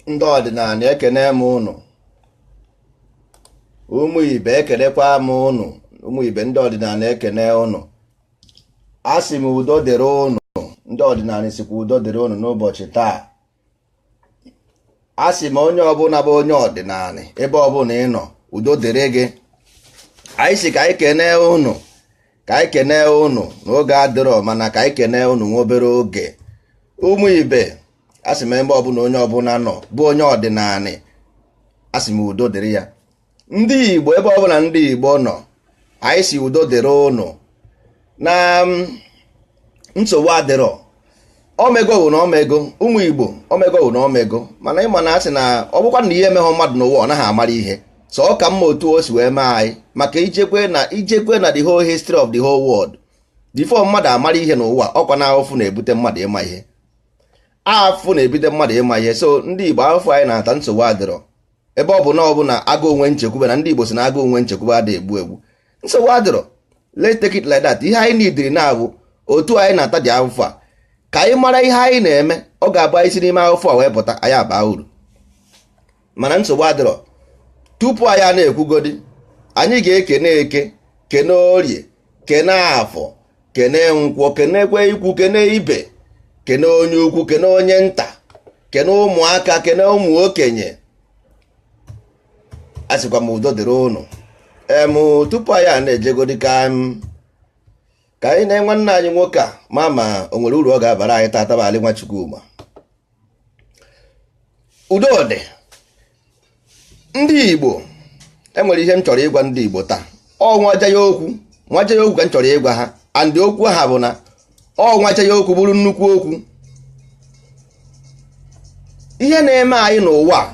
Ndị ọdịnala, ekene m ụnụ. Ụmụ ibe, ekenekwa m ụnụ. Ụmụ ibe, ndị ọdịnala, ekene ụnụ. A sị m udo dịrị ụnụ. Ndị ọdịnala sikwa udo dịrị ụnụ n'ụbọchị taa. A sị m onye ọbụla bụ onye ọdịnala, ebe ọbụla ị nọ, udo dịrị gị. Anyị si ka anyị kene ụnụ, ka anyị kene ụnụ n'oge adịrọ, mana ka anyị kene ụnụ nwa obere oge. Ụmụ ibe, a sị m ebe ọbụla onye ọbụla nọ bụ onye ọdịnala, a sị m udo dịrị ya. Ndị Igbo, ebe ọbụla ndị Igbo nọ, anyị si udo dịrị ụnụ. Na nsogbu adịrọ, omego bụ na omego. Ụmụ Igbo, omego bụ na omego. Mana ịma na asị na ọ bụkwa na ihe emeghọ mmadụ n'ụwa, ọ naghị amara ihe. So ọ ka mma otu o si wee mee anyị, maka ijekwe na the whole history of the whole world, before mmadụ amara ihe n'ụwa, ọkwa na ahụfụ na-ebute mmadụ ịma ihe. Afụ na-ebute mmadụ ịma ihe. So ndị Igbo, ahụfụ anyị na-ata, nsogbu adịrọ. Ebe ọ bụ na ọ bụ na agụ onwe nchekwube, na ndị Igbo si na agụ onwe nchekwube adịghị egbu egbu. Nsogbu adịrọ, let's take it like that. Ihe anyị nidiri na-abụ otu anyị na-ata dị ahụfụ a, ka anyị mara ihe anyị na-eme. Ọ ga-abụ anyị si n'ime ahụfụ a wee pụta, anyị aba uru. Mana nsogbu adịrọ. Tupu anyị a na-ekwugodi, anyị ga-ekene Eke, kene Orie, kene Afọ, kene Nkwọ, kenekwe ikwu, kene ibe, kene onye ukwu, kene onye nta, kene ụmụaka, kene ụmụ okenye. A sịkwa m udo dịrị ụnụ. Em tupu anyị a na-ejegodi, ka anyị na nwanne anyị nwoke a ma o nwere uru ọ ga-abara anyị tata bụ Ali Nwa Chukwuma. Udo dị. Ndị Igbo, enwere ihe m chọrọ ịgwa ndị Igbo taa. Ọ nwaja ya okwu, nwaja ya okwu ka m chọrọ ịgwa ha. And okwu ha bụ na ọ nwaja ya okwu bụrụ nnukwu okwu. Ihe na-eme anyị n'ụwa,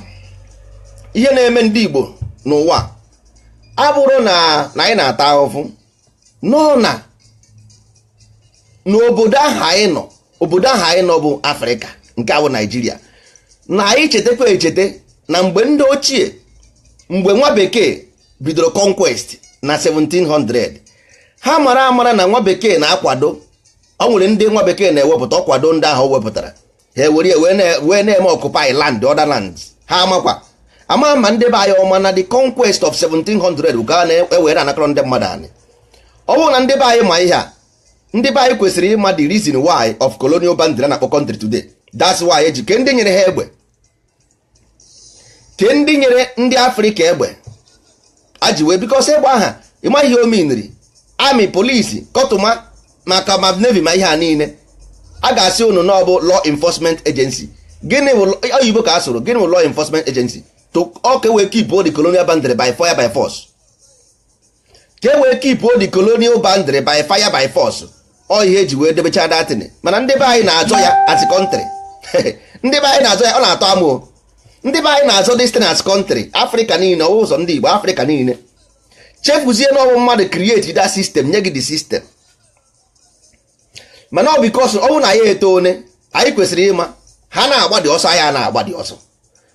ihe na-eme ndị Igbo n'ụwa, abụrụ na anyị na-ata ahụhụ nọ na n'obodo ahụ anyị nọ. Obodo ahụ anyị nọ bụ Afrịka, nke a bụ Naijiria. Na anyị chetakwa echete na mgbe ndị ochie, mgbe nwa bekee bidoro conquest na 1700, ha mara amara na nwa bekee na-akwado. Ọ nwere ndị nwa bekee na-ewepụta, ọkwado ndị ahụ o wepụtara, ha ewere wee na-eme occupy land, other lands. Ha amakwa ama ma ndị be anyị ọma na the conquest of 1700 bụ ka a na-ewere anakọrọ ndị mmadụ anyị. Ọ bụrụ na ndị be anyị ma ihe a, ndị be anyị kwesịrị ịma the reason why of colonial boundary a na-akpọ country today. That's why eji ke ndị nyere ha egbe, ke ndị nyere ndị Afrịka egbe aji wee, because egbe aha, ịmaghị ihe o miniri: army, police, kọtụma, maka ma navy, ma ihe a niile a ga-asị unu na ọ bụ law enforcement agency. Gịnị bụ oyibo ka a sụrụ? Gịnị bụ law enforcement agency? To ọ ka wee keep the colonial boundary by fire by force, ka e wee keep the colonial boundary by fire by force. Ọ ihe eji wee debecha datin. Mana ndị be anyị na-azọ ya as country. Ndị be anyị na-azọ ya, ọ na-atọ amụ. Ndị be anyị na-azọ this thing as country. Afrịka niile, ọwụ ụzọ ndị Igbo, Afrịka niile chefuzie na ọbụ mmadụ create that system, nye gị the system. Mana ọ because ọ bụrụ na ya eto one, anyị kwesịrị ịma ha na-agba dị ọsọ, anyị na-agba dị ọsọ.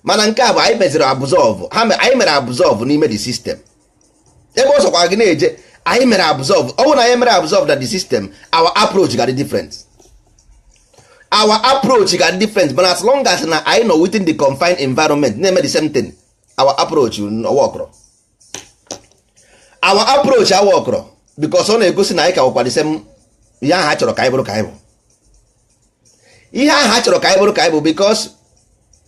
Mana nke a bụ anyị meziri absorb ha, anyị mere absorb n'ime the system. Ebe ọ sọkwara gị na-eje, anyị mere absorb. Ọ bụrụ na anyị mere absorb na the system, our approach ga dị different, our approach ga dị different. But as long as na anyị nọ within the confined environment na-eme the same thing, our approach workro, our approach awọkọrọ, because ọ na-egosi na anyị ka nwekwa the same ihe ahụ a chọrọ ka anyị bụrụ, ka anyị bụ ihe ahụ a chọrọ ka anyị bụrụ, ka anyị bụ, because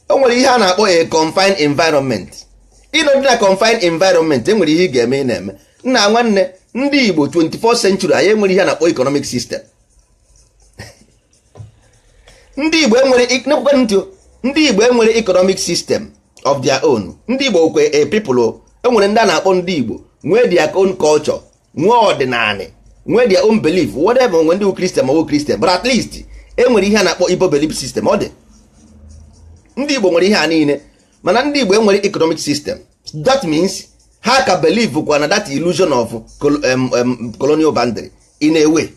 o nwere ihe a na-akpọ a confined environment. Ịnọdụ na confined environment, enwere ihe ị ga-eme, ị na-eme. Nna nwanne, ndị Igbo, 24th century, anyị enwere ihe a na-akpọ economic system. Ndị Igbo enwere ntị, ndị Igbo enwere economic system of their own. Ndị Igbo kwe a people, enwere ndị a na-akpọ ndị Igbo, nwee their own culture, nwee ọdịnala, nwee their own belief, whatever. Nwe ndị Christian ma ọ Christian, but at least enwere ihe a na-akpọ Igbo belief system. Ọ dị, ndị Igbo nwere ihe a niile, mana ndị Igbo enwere economic system. That means ha ka believe kwa na that illusion of colonial boundary in a way,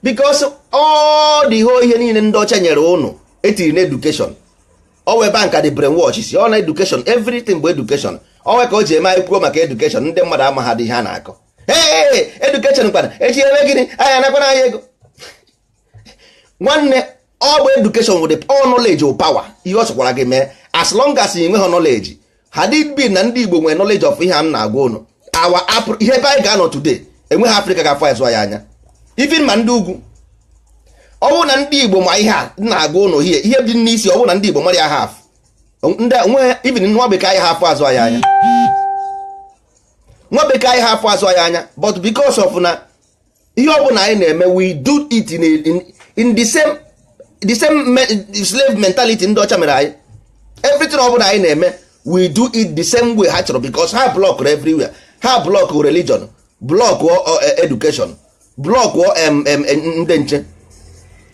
because all the whole ihe niile ndị ọcha nyere ụnụ etiri na education, ọ wee banka the brainwash si ọ na education, everything bụ education. Ọ wee ka o ji eme anyị kwuo maka education, ndị mmadụ amaghadị ihe a na-akọ. Hey, education kwana echi eme gịnị? Anyị anakwana anyị ego. Nwanne, ọ bụ education with the all knowledge of power. Ihe ọ sọkwara gị mee, As long as ị nweghị knowledge, had it been na ndị Igbo nwere knowledge of ihe a m na-agwa ụnụ, our ihe ebe anyị ga-anọ today, enweghị Afrịka ga-afọ azụ anyị anya, even ma ndị ugwu. Ọ bụrụ na ndị Igbo ma ihe a na-agwa ụnụ, ihe dị n'isi, ọ bụrụ na ndị Igbo mara ya half, ndị nwe, even nwa bekee anyị ha afọ azụ anyị anya, nwa bekee anyị ha afọ azụ anyị anya. But because of na ihe ọ bụla anyị na-eme, we do it in the same slave mentality ndị ọcha mere anyị. Everything ọ bụla anyị na-eme, we do it the same way ha chọrọ, because ha block everywhere. Ha block religion, block education, block ndị nche,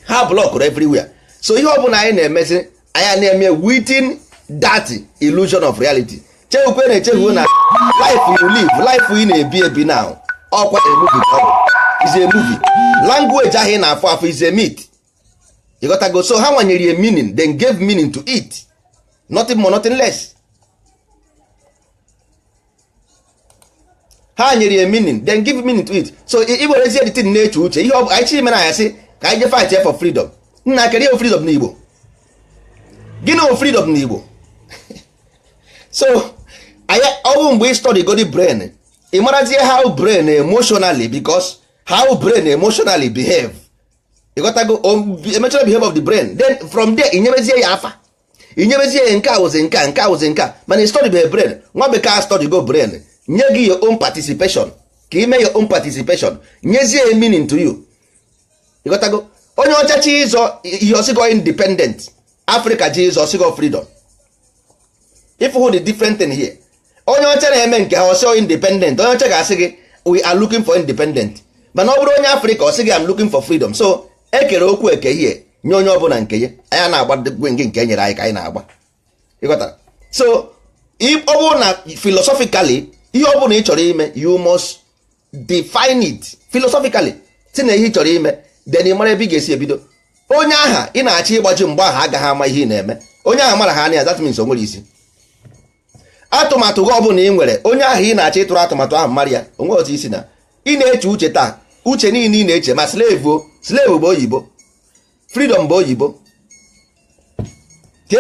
ha block everywhere. So ihe ọ bụla anyị na-emezi, anyị na-eme within that illusion of reality. Chehukwe na echehuo na life you live, life ị na-ebi ebi now, ọkwa a movie ka ọ bụ, is a movie. Language ahụ ị na-afụ afụ is a myth. Ịghọtago? So ha nwanyere a meaning, then gave meaning to it, nothing more, nothing less. Ha nyere ya meaning, then give meaning to it. So i werezie the thing na-eche uche ihe ọ bụ anyị chi mere anyị sị ka anyị je fight for freedom. Nna, kedu ihe freedom n'Igbo? Gịnị bụ freedom n'Igbo? So anyị ọwụ mgbe ị study go the brain, ị marazie how brain emotionally, because how brain emotionally behave, ịghọtago? Emotional behave of the brain. Then from there inyebezie ya afa, inyebezie ya nke a wụzi nke a, nke a wụzi nke a. Mana ị study be brain, nwa bekee study go brain, nye gị your own participation, ka ime your own participation, nyezie ya meaning to you. Ịghọtago? Onye ọcha chi ịzọ ihe, ọsịgọ independent. Africa ji ịzọ, ọsịgọ freedom. If who the different thing here, onye ọcha na-eme nke ha, ọsịọ independent. Onye ọcha ga-asị gị, "We are looking for independent." Mana ọ bụrụ onye Africa, ọ sị gị, "I'm looking for freedom." So ekere okwu eke here, nye onye ọbụla nke ya. Anyị na-agba gị nke e nyere anyị ka anyị na-agba. Ịghọtara? So ọ bụrụ na philosophically, ihe ọ bụla ị chọrọ ime, you must define it philosophically, si na ihe ị chọrọ ime, then ị mara ebe ị ga-esi ebido. Onye aha ị na-achọ ịgbaji mgbe ahụ agaghị ama ihe ị na-eme. Onye ahụ mara ha anya ya, that means o nwere isi. Atụmatụ gị ọbụla ị nwere, onye ahụ ị na-achọ ịtụrụ atụmatụ ahụ mara ya, onwe otu isi na ị na-eche uche taa, uche niile ị na-eche, ma slave o, slave bụ oyibo, freedom bụ oyibo. Ke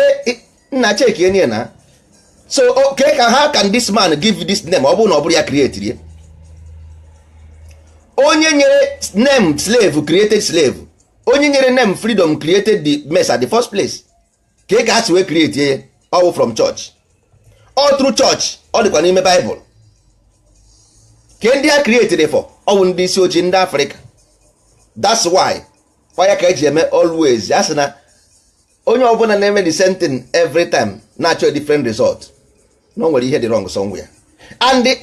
nna cheki enye na so ke ka how can this man give this name, ọ bụrụ na ọ bụrụ ya create rie? Onye nyere name slave created slave. Onye nyere name freedom created the mess at the first place. Ka ka ha si wee create ya? Ọ bụ from church, all through church. Ọ dịkwa n'ime Bible. Ke ndị ha created for? Ọ bụ ndị isi ojii, ndị Afrịka. That's why fire ka eji eme always. Ya sị na onye ọbụla na-eme the same thing every time na-achọ different result, na o nwere ihe dị wrong somewhere. And ihe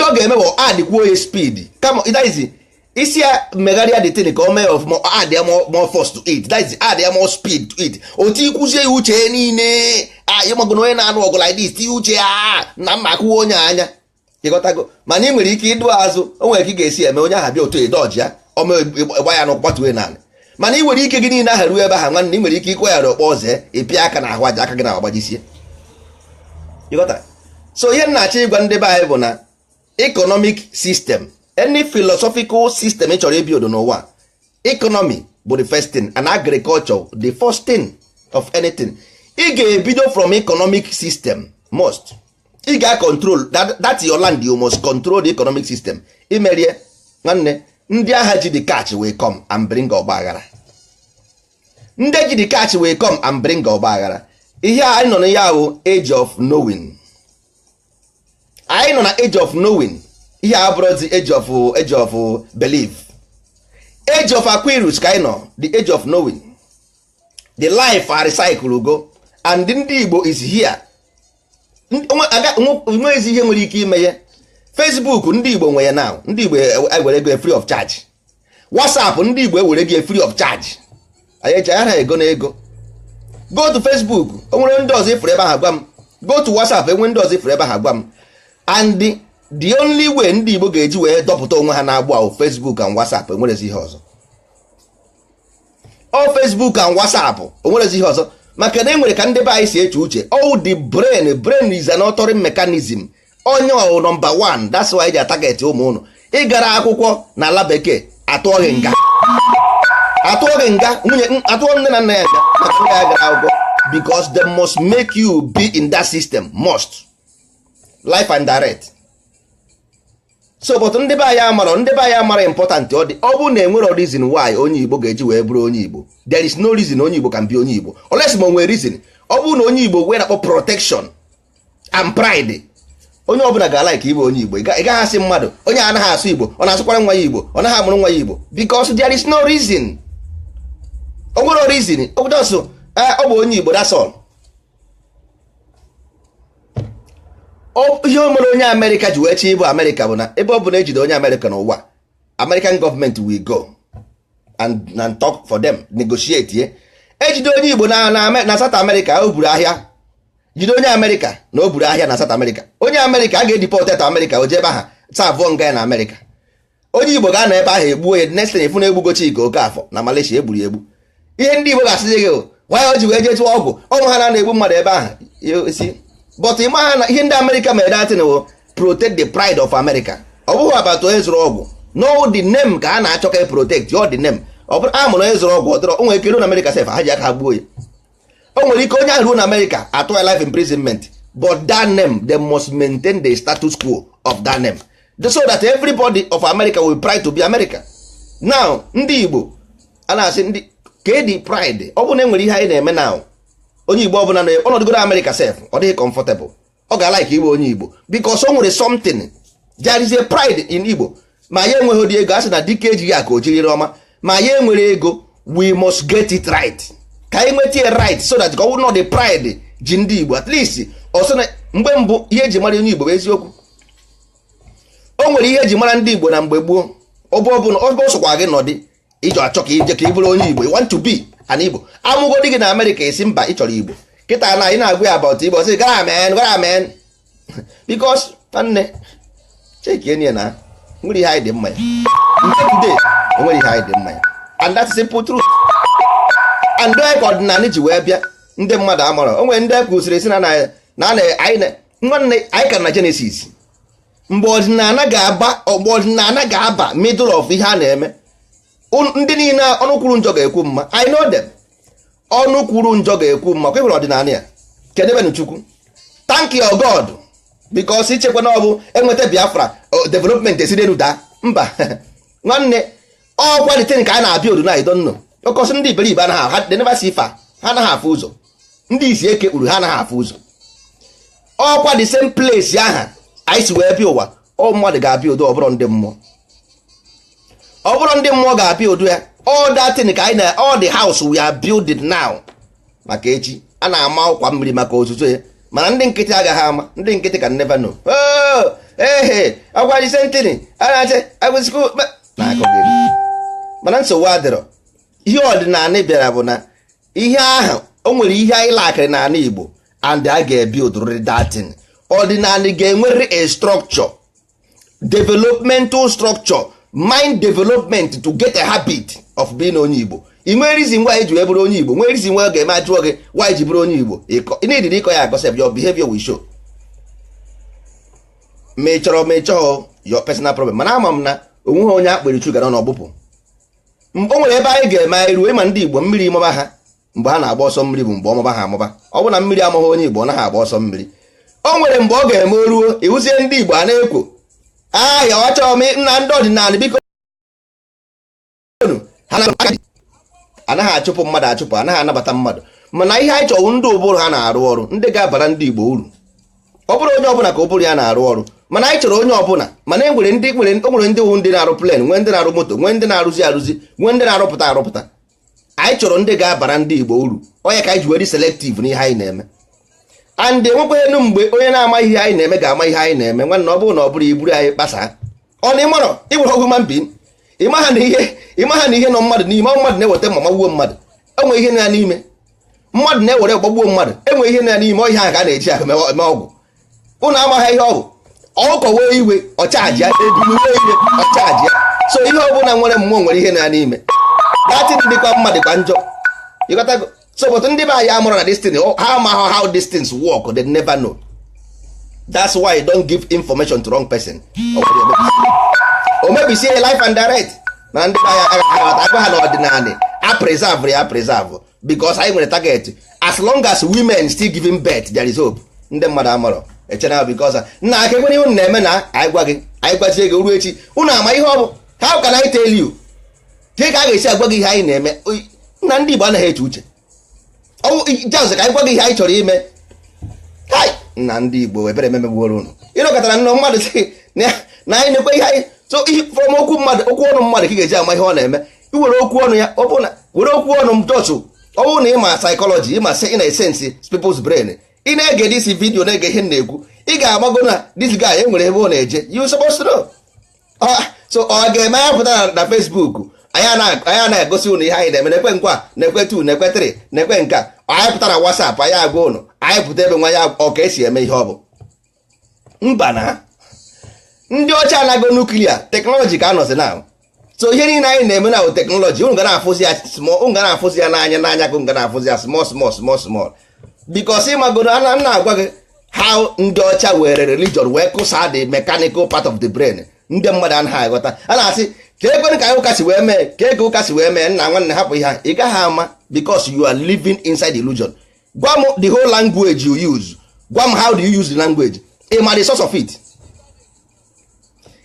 ọ ga-eme bụ add kwuo ya speed, kama that is isi ya megharịa the thing ka o mee ọfụma, add ya more force to it, that is add ya more speed to it. Otu ikwuzie ya uche ya niile, ịmago na onye na-anụ ọgụ like this, tinye uche ya na mma akwụwa onye anya. Ịghọtago? Mana ị nwere ike ịdụ azụ, o nwere ka ị ga-esi eme onye ahụ bịa otu edọji ya, ome gba ya n'ụkwụ naanị. Mana ị nwere ike gị niile ahụ ruo ebe ahụ, nwanne, ị nwere ike ikwe ya ọkpọ ọzọ, ịpịa aka na ahụ aja, aka gị na agbajisie. Ịghọtara? So ihe m na-achọ ịgwa ndị be anyị bụ na economic system, any philosophical system ị chọrọ ibido n'ụwa, economy bụ the first thing, and agriculture the first thing of anything. Ị ga-ebido from economic system. Must ị ga-control that your land, you must control the economic system. Imerie, nwanne, ndị agha ji the catch will come and bring ọgba aghara. Ndị ji the catch will come and bring ọgba aghara. Ihe anyị nọ na ya bụ age of knowing. Anyị nọ na age of knowing. Ihe a bụrụzi age of belief, age of Aquarius ka anyị nọ, the age of knowing. The life are recycle go, and ndị Igbo is here. Nwezi ihe nwere ike ime ya. Facebook, ndị Igbo nwe ya now. Ndị Igbo ewere ego free of charge. WhatsApp, ndị Igbo ewere gị free of charge. Anyị eji ara ego na ego. Go to Facebook, o nwere ndị ọzọ ifuru ebe ahụ, gwa m. Go to WhatsApp, enwe ndị ọzọ ifuru ebe ahụ, gwa m. And the only way ndị Igbo ga-eji wee dọpụta onwe ha na-agbụ ahụ, Facebook and WhatsApp. Enwerezi ihe ọzọ. Ọ Facebook and WhatsApp, onwerezi ihe ọzọ, maka na e nwere ka ndị be anyị si eche uche. All the brain, brain is an authoring mechanism. Onye ọwụ number one. That's why eji atarget ụmụ ụnụ. Ịgara akwụkwọ na ala bekee, atụọ gị nga, atụọ gị nga, nwunye atụọ nne na nna ya nga maka ndị ya gara akwụkwọ. Because they must make you be in that system, must, life and direct. So, but ndị be anyị amara, ndị be anyị amara important ọ dị. Ọ bụrụ na enwero reason why onye Igbo ga-eji wee bụrụ onye Igbo, there is no reason onye Igbo can be onye Igbo unless ma o nwere reason. Ọ bụrụ na onye Igbo wee na-akpọ protection and pride, onye ọbụla ga-alike ịbụ onye Igbo. Ị gaghị asị mmadụ onye anaghị asụ Igbo, ọ na-asụkwara nwa ya Igbo, ọ naghị amụrụ nwa ya Igbo, because there is no reason. O nwere reason just ọ bụ onye Igbo, that's all. Ihe o mere onye Amerịka ji wee chọọ ịbụ Amerịka bụ na ebe ọ bụla ejide onye Amerịka n'ụwa, American government will go and talk for them, negotiate ye. Ejide onye Igbo na South America, o buru ahịa. Jide onye Amerịka na o buru ahịa na South America, onye Amerịka a ga-edeport to Amerịka, o jee ebe ahụ serve nga ya na Amerịka. Onye Igbo ga-anọ ebe ahụ, egbuo ya. Next thing, ifu na egbugo Chika Okafọ na Malaysia, egburu ya egbu. Ihe ndị Igbo ga-asịzi gị, nwa o ji wee jee tụọ ọgwụ ọnwụ ha na-egbu mmadụ ebe ahụ si. But ịma ha na ihe ndị Amerịka mere datin wo protect the pride of America. Ọ bụghị about onye zụrụ ọgwụ. No, the name ka a na-achọ ka e protect ọ, the name. Ọ bụrụ a mụrụ onye zụrụ ọgwụ, ọ dịrọ. O nwere ike ruo na Amerịka sef, ha ji aka ha gbuo ya. O nwere ike onye ahụ ruo na Amerịka, atụ ya life imprisonment. But that name, they must maintain the status quo of that name so that everybody of America will pride to be America. Now ndị Igbo a na-asị ndị ka the pride. Ọ bụrụ na e nwere ihe anyị na-eme now, onye Igbo ọbụla na ọnọdụgoro Amerịka sef, ọ dịghị comfortable, ọ ga-alike iwe onye Igbo because o nwere something. There is a pride in Igbo. Ma ya enweghị ụdị ego, a sị na dike ejighị aka o jiriri ọma. Ma ya enwere ego, we must get it right, ka anyị nweta ya right, so that ka ọ bụrụ na the pride ji ndị Igbo at least. Ọsọ na mgbe mbụ, ihe eji mara onye Igbo bụ eziokwu. O nwere ihe eji mara ndị Igbo na mgbe gboo. Ọbụ ọbụla ọ sọkwa gị nọdị ijọ achọ ka ije ka ị bụrụ onye Igbo, you want to be an Igbo. Amụgodi gị na Amerịka, esi mba, ị chọrọ Igbo. Kịta na anyị na-agwa ya about Igbo, sị gara amen, gara amen, because nwanne chekie na nwere ihe anyị dị mma ya. Nke today, enwere ihe anyị dị mma ya, and that's simple truth. And onye ka ọdịnala ji wee bịa, ndị mmadụ amara. O nwere ndị kwụsịrị si na na anyị nwanne anyị ka na Genesis. Mgbe ọdịnala ga-aba, ọgbọ ọdịnala ga-aba middle of ihe a na-eme, ndị niile ọnụ kwuru njọ ga-ekwu mma. I know them. Ọnụ kwuru njọ ga-ekwu mma. Kwa ịhụrụ ọdịnala ya, kedebenu Chukwu, thank your God, because ichekwa na ọ bụ enweta Biafra, development esi n'elu daa mba. Nwanne, ọ quality ka a na-abịa odu na idonno ọkọsị. Ndị iberibe anaghị ha, they never see far. Ha anaghị afụ ụzọ. Ndị isi eke kpuru, ha anaghị afụ ụzọ. Ọkwa the same place aha anyị si wee bịa ụwa. Ọ mmadụ ga-abịa udo, ọ bụrụ ndị mmụọ, ọ bụrụ ndị mmụọ ga-abịa udo ya. All that thing ka anyị na all the house we are building now maka echi. A na-ama ọkwa mmiri maka ozuzo ya, mana ndị nkịtị agaghị ama. Ndị nkịtị ka never know. Oh, ehe, ọgwa the same thing a na-achị agwụsịkwu na-akọ gị, mana nsogbu adịrọ. Ihe ọdịnala bịara bụ na ihe ahụ, o nwere ihe anyị lakịrị n'ala Igbo, and a ga-ebuild that thing. Ọdịnala ga-enwerịrị a structure, developmental structure, mind development, to get a habit of being onye Igbo. Ị nwere reason why ji wee bụrụ onye Igbo, nwere reason why ọ ga-eme ajụọ gị why ji bụrụ onye Igbo. Ị na-ediri ịkọ ya akọ sef, your behavior will show. Ma ị chọrọ ma ị chọghọ, your personal problem. Mana ama m na onweghị onye akpịrị chuga nọ n'ọgbụpụ. O nwere ebe anyị ga-eme anyị ruo. Ịma ndị Igbo, mmiri maba ha mgbe ha na-agba ọsọ mmiri bụ mgbe ọ maba ha amụba. Ọ bụ na mmiri amaghị onye Igbo, ọ naghị agba ọsọ mmiri. O nwere mgbe ọ ga-eme o ruo, ịhụzie ndị Igbo a na-ekwo ahịa ọchọọ m na ndị ọdịnala. Biko, ha anaghị achụpụ mmadụ achụpụ, anaghị anabata mmadụ. Mana ihe anyị chọwụ, ndị ụbụrụ ha na-arụ ọrụ, ndị ga-abara ndị Igbo uru. Ọ bụrụ onye ọbụla ka ụbụrụ ya na-arụ ọrụ, mana anyị chọrọ onye ọbụla. Mana e nwere ndị nwere, o nwere ndị wụ ndị na-arụ plane, nwee ndị na-arụ moto, nwee ndị na-arụzi arụzi, nwee ndị na-arụpụta arụpụta. Anyị chọrọ ndị ga-abara ndị Igbo uru. Onye ka anyị ji were selective n'ihe anyị na-eme. And enwekwaghị mgbe onye na-ama ihe anyị na-eme ga-ama ihe anyị na-eme. Nwanne, ọ bụrụ na ọ bụrụ iburu anyị kpasaa ọ na ịmarọ ịwere human being, ịma ha na ihe, ịma ha na ihe nọ mmadụ n'ime. Ọ mmadụ na-eweta mma magbuo mmadụ. Enwe ihe nọ ya n'ime. Mmadụ na-ewere gbagbuo mmadụ. Enwe ihe nọ ya n'ime. Ọ ihe ahụ ka a na-eji eme ọgwụ. Ụnụ amaghị ihe ọ bụ. Ọkụkọ wee iwe, ọchaji ya. Ebili wee iwe, ọchaji ya. So ihe ọbụla nwere mmụọ nwere ihe nọ ya n'ime. Datin dịkwa mma, dịkwa njọ. Ịghọtago? So, but ndị be anyị amụrụ na this thing, ha amaghị how these things work. They never know. That's why you don't give information to wrong person. O mebisie life and direct. Na ndị be anyị agaghị aghọta. Agwa ha na ọdịnala a preserve ya, preserve. Because anyị nwere target. As long as women still giving birth, there is hope. Ndị mmadụ amarọ echena because nna aka ekwere ihe unu na-eme na anyị gwa gị, anyị gwazie gị ruo echi, unu ama ihe ọ bụ. How can I tell you? Ke ka a ga-esi agwa gị ihe anyị na-eme? Nna, ndị Igbo anaghị eche uche. Jazz, ka anyị gwa gị ihe anyị chọrọ ime. Kai, nna, ndị Igbo, ebere ememegbuoro unu. Ịnọkọtara nnọọ mmadụ sị na anyị na-ekwe ihe anyị so from okwu mmadụ, okwu ọnụ mmadụ ka ị ga-eji ama ihe ọ na-eme. Iwere okwu ọnụ ya, ọ bụ na were okwu ọnụ m jọsụ. Ọ bụrụ na ị ma psychology, ị ma sị ị na-esensi people's brain, ị na-ege this video, na-ege ihe m na-ekwu, ị ga-amago na this guy e nwere ebe ọ na-eje. You supposed to know. So ọ ga-eme anyị pụta na Facebook, anyị na-egosi ụnụ ihe anyị na-eme, na-ekwe nkwa, na-ekwe 2, na-ekwe 3, na-ekwe nke a. Anyị pụta na WhatsApp, anyị agwa ụnụ. Anyị pụta ebe nwa ya, ọ ka esi eme ihe ọ bụ mba na ndị ọcha anago nuclear technology ka anọzi na. So ihe niile anyị na-eme na technology, unu ga na-afụzi ya small, unu ga na-afụzi ya n'anya n'anya, ka unu ga na-afụzi ya small small small small, because ịmagoro ana m na-agwa gị how ndị ọcha were religion wee kụsa the mechanical part of the brain. Ndị mmadụ anaghị aghọta. A na-asị ka ekwere ka anyị ụka si wee mee, ka ego ụka si wee mee. Nna nwanne, hapụ ihe a, ị gaghị ama because you are living inside illusion. Gwa m the whole language you use. Gwa m, how do you use the language? Ị ma the source of it?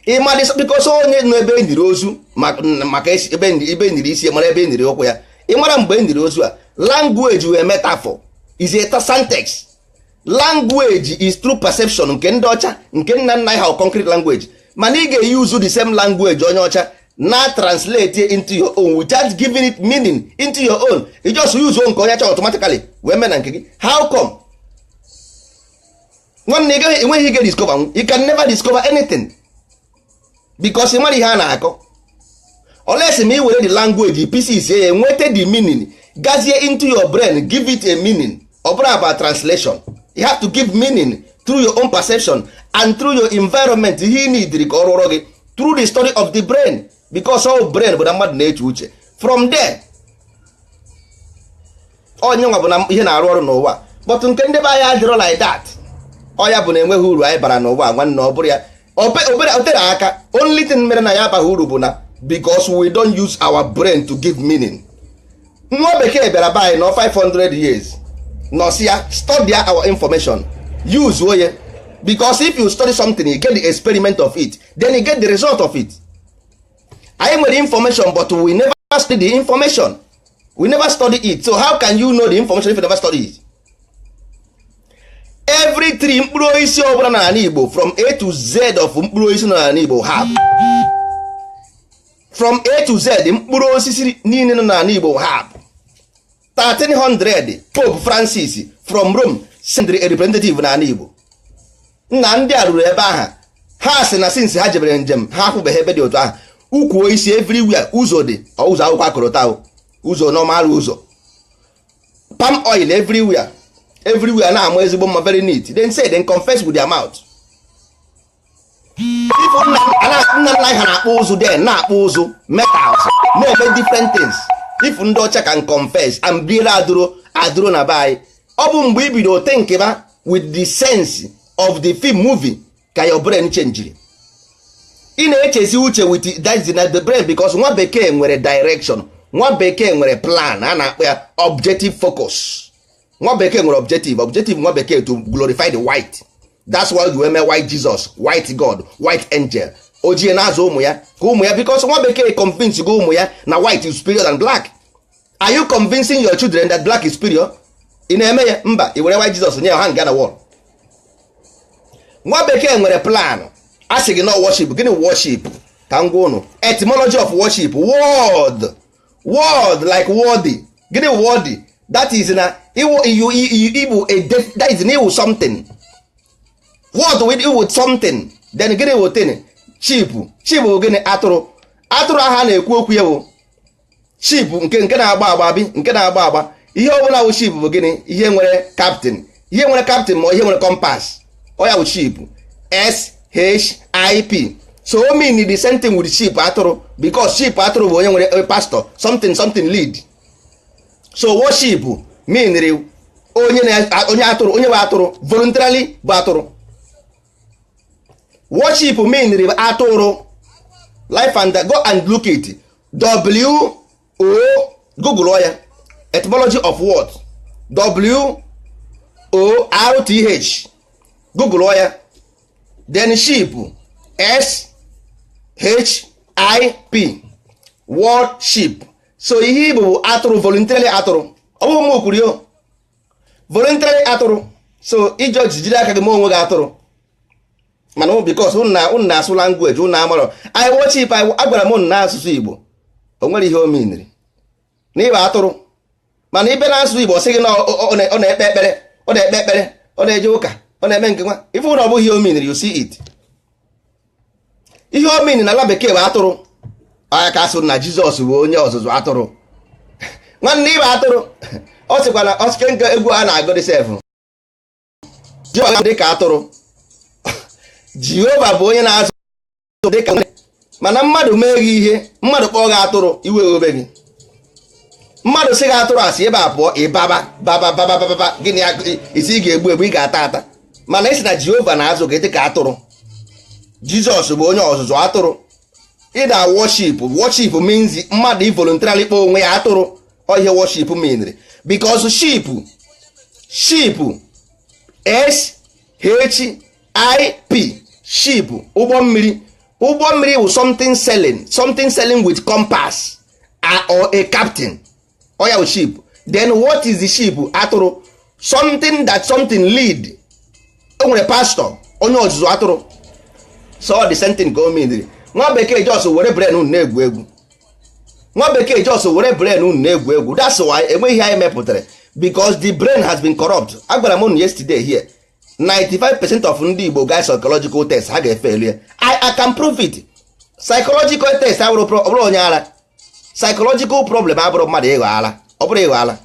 Ị ma the, because onye nọ ebe e niri ozu maka ebe e niri isi, mara ebe e niri ụkwụ ya. Ị mara mgbe e niri ozu a? Language wee metaphor is a syntax. Language is true perception nke ndị ọcha, nke nna nna ha, concrete language. Mana ị ga-use the same language onye ọcha na translate into your own without giving it meaning into your own. You just use nke onye ọcha automatically wee mee na nke gị. How come? Nwanne, ị gaghị, enweghị ike discover. You can never discover anything because ị mara ihe a na-akọ, unless ma ị were the language pieces ya, nweta the meaning, gazie into your brain, give it a meaning. Ọ bụrụ about translation, you have to give meaning through your own perception and through your environment. Ihe ị need ka ọ rụọrọ gị through the story of the brain, because all brain bụ na mmadụ na-eche uche. From there, onye nwa bụ na ihe na-arụ ọrụ n'ụwa. But nke ndị be anyị adịrọ like that. Ọ ya bụ na enweghị uru anyị bara n'ụwa. Nwanne, ọ bụrụ ya obere o tere aka. Only thing mere na ya abaghị uru bụ na because we don't use our brain to give meaning. Nwa bekee bịara be anyị nọ 500 years, nọsi ya study our information, use oye, because if you study something, you get the experiment of it, then you get the result of it. Anyị nwere information, but we never study the information. We never study it. So how can you know the information if you never study it? Every tree, mkpụrụ osisi ọbụla n'ala Igbo, from A to Z of mkpụrụ osisi n'ala Igbo have, from A to Z, mkpụrụ osisi niile nọ n'ala Igbo have. 1300, Pope Francis from Rome send a representative n'ala Igbo. Nna, ndị a ruru ebe ahụ, ha sị na since ha jebere njem, ha afụbeghị ebe dị otu ahụ. Ukwu osisi everywhere, ụzọ dị, ụzọ akwụkwọ akụrụta, ụzọ normal, ụzọ palm oil everywhere, everywhere na-ama ezigbo mma, very neat. Then say, then confess with their mouth. If nna nna ha na-akpụ ụzụ, then na-akpụ ụzụ metals, na-eme different things. If ndị ọcha can confess and biere adụro adụro na be anyị, ọ bụ mgbe i bido think ba with the sense of the film movie ka your brain changiri. Ị na-echezi uche with that is the brain, because nwa bekee nwere direction, nwa bekee nwere plan a na-akpọ ya objective focus. Nwa bekee nwere objective. Objective nwa bekee to glorify the white. That's why we mee white Jesus, white God, white angel. Ojie na-azụ ụmụ ya ka ụmụ ya, because nwa bekee convince go ụmụ ya na white is superior than black. Are you convincing your children that black is superior? Ị na-eme ya? Mba. Ị were white Jesus nye ha nga na wall. Nwa bekee nwere plan. A sị gị na worship, gịnị worship? Ka m gwa ụnụ etymology of worship word. Word like worthy. Gịnị worthy? That is na iwu ibu a, that is na iwu something, word with iwu something. Then gịnị wụ thing? Sheep. Sheep bụ gịnị? Atụrụ. Atụrụ ahụ a na-ekwu okwu ya bụ sheep nke na-agba agba bi, nke na-agba agba. Ihe ọbụla bụ ship bụ gịnị? Ihe nwere captain, ihe nwere captain, ma ihe nwere compass, ọ ya bụ ship, s h i p. So o mean the same thing with sheep, atụrụ, because sheep, atụrụ bụ onye nwere pastor, something something lead. So worship meanri onye na onye atụrụ, onye bụ atụrụ voluntarily bụ atụrụ. Worship meanri atụrụ life and go and look it, w o google ya. Etymology of what? W O R T H. Google ya. Then ship, S H I P, worship. So ihe Igbo bụ atụrụ, voluntarily atụrụ. Ọ bụghị m kwuru yo, voluntarily atụrụ. So ije jiri aka gị mee onwe gị atụrụ. Mana because unu na-asụ language unu amarọ. I worship, agwara m unu na asụsụ Igbo o nwere ihe o miniri na ịba atụrụ. Mana ibe na-asụ Igbo, ọ sị gị na ọ na-ekpe ekpere, ọ na-ekpe ekpere, ọ na-eje ụka, ọ na-eme nke nwa. Ife na ọ bụghị ihe o miniri, you see it. Ihe o miniri na ala bekee bụ atụrụ. Anya ka asụ na Jizọs bụ onye ọzụzụ atụrụ. Nwanne, ịba atụrụ. Ọ sịkwa na ọsike nke egwu a na-agụ dị sef, Jehova dị ka atụrụ. Jehova bụ onye na-azụ dịka. Mana mmadụ mee gị ihe, mmadụ kpọọ gị atụrụ, iwe obe gị. Mmadụ sị gị atụrụ, asị ebe a pụọ, ịbaba baba baba baba. Gịnị isi ị ga-egbu egbu, ị ga-ata ata. Mana isi na Jehova na-azụ gị dịka atụrụ, Jizọs bụ onye ọzụzụ atụrụ. Ị na worship. Worship means mmadụ involuntarily kpọọ onwe ya atụrụ. Ọ ihe worship meanri, because ship, ship, S H I P, ship, ụgbọ mmiri. Ụgbọ mmiri wụ something sailing, something sailing with compass or a captain. Ọ ya wụ ship. Then what is the ship? Atụrụ. Something that something lead. O nwere pastor, onye ọzụzụ atụrụ. So the same thing ka o meanri. Nwa bekee just were brain unu na-egwu egwu. Nwa bekee just were brain unu na-egwu egwu. That's why enweghị ihe anyị mepụtara, because the brain has been corrupt. Agwara m unu yesterday here, 95% of ndị Igbo guys, psychological test ha ga-efe ya. I can prove it. Psychological test abụrụ ọ bụrụ onye ara. Psychological problem abụrụ mmadụ ịghọ ara. Ọ bụrụ ịghọ ara,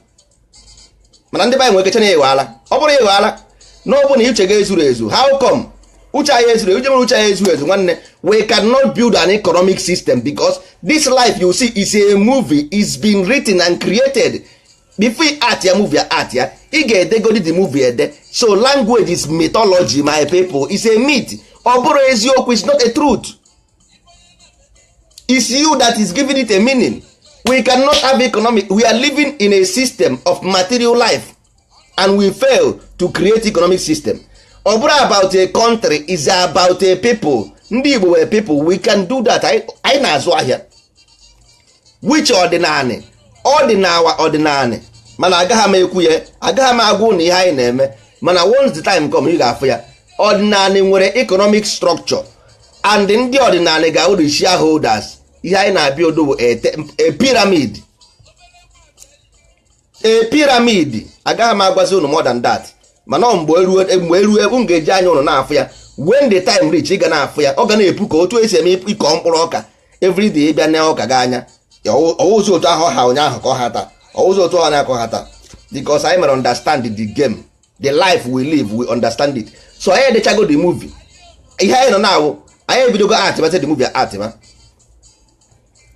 mana ndị be anyị nwere kecha na ịghọ ara. Ọ bụrụ ịghọ ara na ọ bụ na uche gị ezuru ezu. How come uche anyị ezuru ezu? Uche uche anyị ezuru ezu. Nwanne, we cannot build an economic system, because this life you see is a movie, is been written and created. Before you art ya movie, art ya, ị ga-edegodi the movie ede. So language is mythology, my people, is a myth. Ọ bụrụ eziokwu, is not a truth. It's you that is giving it a meaning. We cannot have economic. We are living in a system of material life and we fail to create economic system. Ọ bụrụ about a country, is about a people. Ndị Igbo were people, we can do that. Anyị na-azụ ahịa, which ọdịnanị, ọdịnawa, ọdịnanị. Mana agaghị m ekwu ya, agaghị m agwa ụnụ ihe anyị na-eme. Mana once the time come, ị ga-afụ ya. Ọdịnanị nwere economic structure, and ndị ọdịnanị ga-awụ the shareholders. Ihe anyị na-abịa odo bụ a pyramid, a pyramid. Agaghị m agwazi ụnụ more than that. Mana ọ mgbe erue, mgbe erue, m ga-eji anya ụnụ na-afụ ya. When the time reach, ị ga na-afụ ya. Ọ ga na-epu ka otu esi eme ịkọ mkpụrụ ọka. Everyday ịbịa na ọka gị anya, ọwụzi otu ahụ ha ụnyaahụ ka ọ ha taa, ọwụzi otu ọ na-akọ ha taa, because anyị mere understand the game, the life we live, we understand it. So anyị edechago the movie. Ihe anyị nọ na-awụ, anyị ebidogo art ma the movie art ma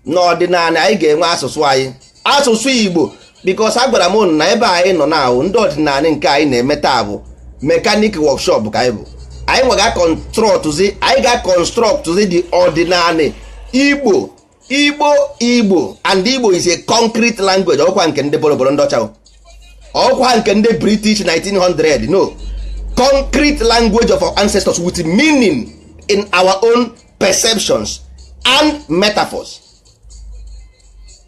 n'ọdịnala. Anyị ga-enwe asụsụ anyị, asụsụ Igbo, because a gwara m unu na ebe anyị nọ na-awụ ndị ọdịnala. Nke anyị na-eme taa bụ mechanic workshop ka anyị bụ. Anyị nwe ga-constructzi, anyị ga-constructzi the ọdịnala Igbo, Igbo, Igbo. And Igbo is a concrete language. Ọkwa nke ndị boroboro, ndị ọcha, ọkwa nke ndị British 1900? No, concrete language of our ancestors with meaning in our own perceptions and metaphors.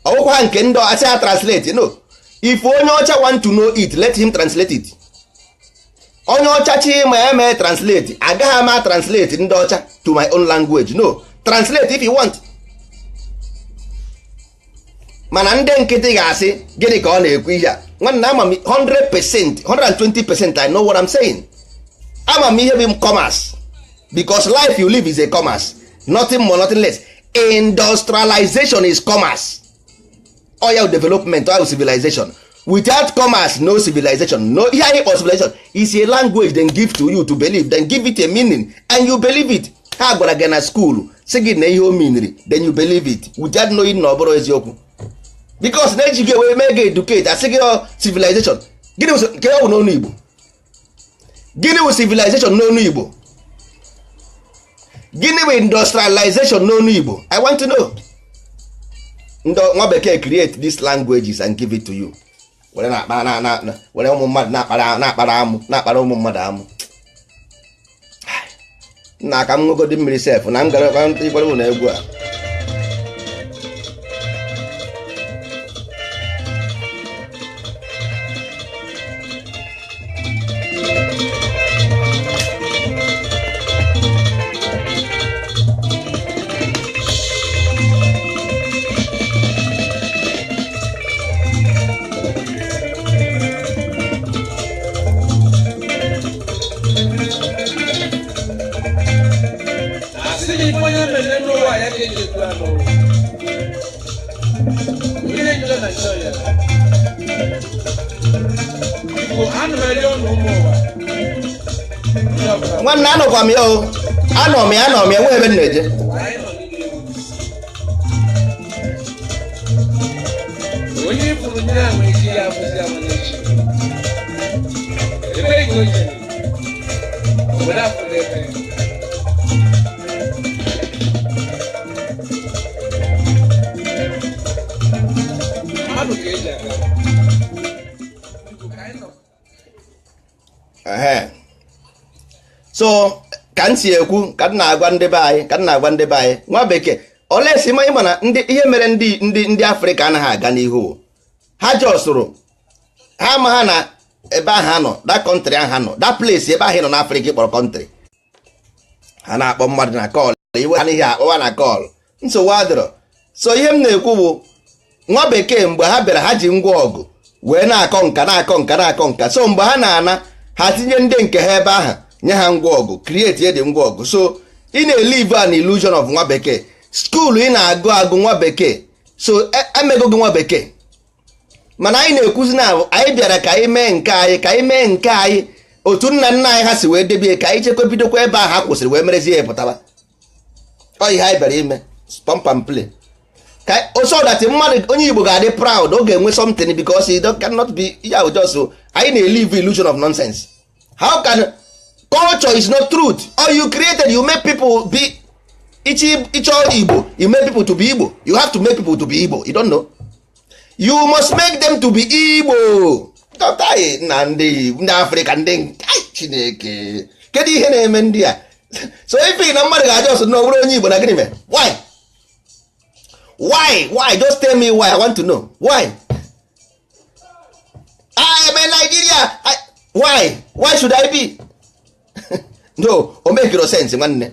Ọkwa nke ndị ọcha translate? No. If onye ọcha want to know it, let him translate it. Onye ọcha chi ma ya mee translate. Agaghị ama translate ndị ọcha to my own language. No, translate if you want. Mana ndị nkịtị ga-asị, "Gịnị ka ọ na-ekwu ihe a?" Nwanne, ama m 100%, 120%. I know what I'm saying. Ama m ihe bụ commerce, because life you live is a commerce, nothing more, nothing less. Industrialization is commerce, oil development, oil civilization. Without commerce, no civilization, no. Ihe anyị kpọ civilization is a language then give to you to believe, then give it a meaning and you believe it. Ha gwara gị na school, sị gị na ihe o meaniri, then you believe it without knowing na ọ bụrụ eziokwu, because na eji gị wee mee gị educate. Asị gị civilization. Gịnị nke ọ bụ n'ọnụ Igbo? Gịnị bụ civilization n'ọnụ Igbo? Gịnị bụ industrialization n'ọnụ Igbo? I want to know. Ndị nwa bekee create these languages and give it to you. Were na-akpa na were ụmụ mmadụ na-akpara amụ, na-akpara ụmụ mmadụ amụ. Nna, ka m ṅụgodi mmiri sef na m gara ịkwara ụlọ egwu a. Asị na ife onye mere n'ụwa ya ka eji ekwu anụ. Onye njọ na njọ ya. Biko, ana m arịọ unu ụmụ ụwa. Onye ọbụla, Nwanne, anọkwa m ya o, anọ m ya, anọ m ya, enweghị ebe m na-eje. anyị nọ n'ime ewu. Onye ifuru nye ahụ echi ya abụzi ahụ n'echi. Ebee ka o jere? Obodo afụrụ ebe. Mmadụ ka eji aga. Biko, ka anyị nọ. Ehe. So ka m si ekwu, ka m na-agwa ndị be anyị, ka m na-agwa ndị be anyị, nwa bekee olesi ma ịma na ndị ihe mere ndị Afrịka anaghị aga n'ihu, ha jọsụrụ ha ma ha na ebe ahụ ha nọ, that country ahụ ha nọ, that place ebe ahụ ị nọ n'Afrịka ịkpọrọ country, ha na-akpọ mmadụ na call iwe ha n'ihe akpọwa na call, nsogbu adịrọ. So ihe m na-ekwu bụ, nwa bekee mgbe ha bịara, ha ji ngwa ọgụ wee na-akọ nka, na-akọ nka, na-akọ nka. So mgbe ha na-ana, ha tinye ndị nke ha ebe ahụ, nye ha ngwa ọgụ, create dị ngwa ọgụ. So ị na-elive an illusion of nwa bekee. School ị na-agụ agụ nwa bekee, so emego gị nwa bekee. Mana anyị na-ekwuzi na anyị bịara ka anyị mee nke anyị, ka anyị mee nke anyị otu nna nna anyị ha si wee debie, ka anyị chekwa, bidokwa ebe ahụ ha kwụsịrị wee merezie ya pụtaba. Ọ ihe anyị bịara ime, pump and play, ka so that mmadụ, onye Igbo ga-adị proud, ọ ga-enwe something, because it cannot be ya just anyị na-elive illusion of nonsense. How can culture is not truth or you created, you make people be ịchọ Igbo, you make people to be Igbo. You have to make people to be Igbo. You don't know, you must make them to be Igbo. Dọkịta anyị na ndị Afrịka, ndị ai, Chineke, kedu ihe na-eme ndị a? So ife na mmadụ ga-aja ọsọ na ọ bụrụ onye Igbo na gịnị mere? Why, why, why? Just tell me why. I want to know why. I am a Nigeria. Why should I be? No, o make no sense, nwanne.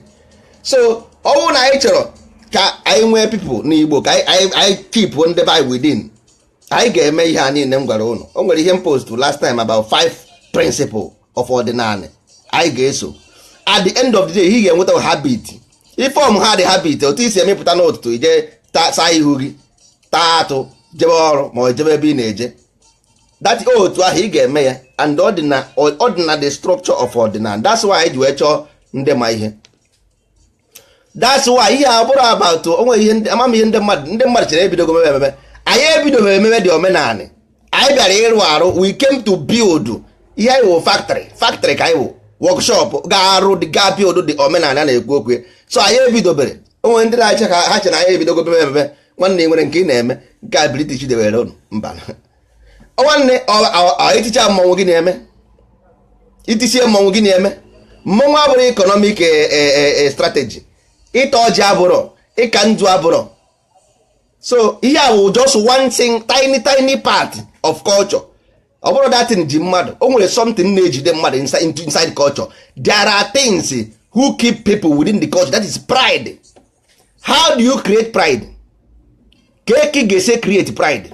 So ọ bụrụ na anyị chọrọ ka anyị nwee people n'Igbo, ka anyị keep ndị be anyị within, anyị ga-eme ihe a niile m gwara ụnụ. O nwere ihe m post last time about five principle of ọdịnala anyị ga-eso. At the end of the day, ị ga-enweta habit ifeọm ha dị habit, otu isi emepụta n'ụtụtụ, ije saa ihu gị, taa atụ, jebe ọrụ ma ọ jebe ebe ị na-eje, that otu ahụ ị ga-eme ya. And ọdịna the structure of ọdịnala, that's why anyị ji wee chọọ ndị ma ihe. That's why ihe a bụrụ about onwe ihe ndị amam ihe ndị mmadụ chere ebidogo mebe ememe. Anyị ebidobe ememe dị omenanị. Anyị bịara ịrụ arụ. We came to build. Ihe anyị wụ factory, factory ka anyị wụ, workshop ga-arụ, ga build dị omenala na-ekwu okwu ya. So anyị ebidobere onwe ndị na-acha ka ha chere anyị ebidogo mebe ememe. Nwanne, ị nwere nke ị na-eme nke a British dewere unu? Mba, nwanne, iticha mmọnwụ gị na-eme, itisie mmọnwụ gị na-eme. Mmọnwụ abụrụ economic strategy, ịta ọjị abụrọ, ịka ndụ abụrọ. So ihe a bụ just one thing, tiny tiny part of culture. Ọ bụrụ that thing ji mmadụ, o nwere something na-ejide mmadụ inside culture. There are things who keep people within the culture. That is pride. How do you create pride? Ka eke ga-esi create pride?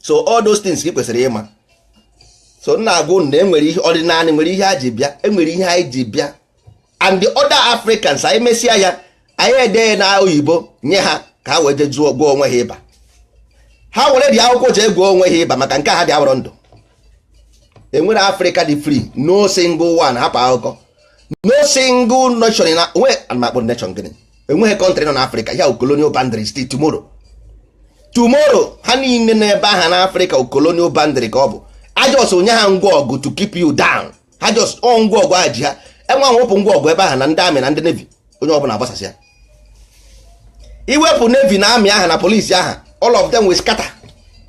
So all those things ka ị kwesịrị ịma. So nna, agwa unu na enwere ihe ọdịnala, nwere ihe a ji bịa, enwere ihe anyị ji bịa. And the other Africans, anyị mesịa ya, anyị ede na oyibo nye ha ka ha wee jee jụọ gwọọ onwe ha ịba. Ha were dị akwụkwọ jee gwọọ onwe ha ịba, maka nke a ha dị awọrọ ndụ. Enwere Africa dị free? No single one. Hapụ akụkọ. No single nation na onwe akpọ nation gịnị? Enweghị country nọ n'Africa ya colonial boundary still tomorrow. Tomorrow, ha niile n'ebe ahụ na Africa, colonial boundary ka ọ bụ. A just onye ha ngwa ọgụ to keep you down. Ha just ọ ngwa ọgụ ahụ ji ha enwe. Wepụ ngwa ọgụ ebe ahụ na ndị army na ndị navy, onye ọbụla agbasasị ya. Iwepụ navy na army ahụ na polisi ahụ, all of them will scatter.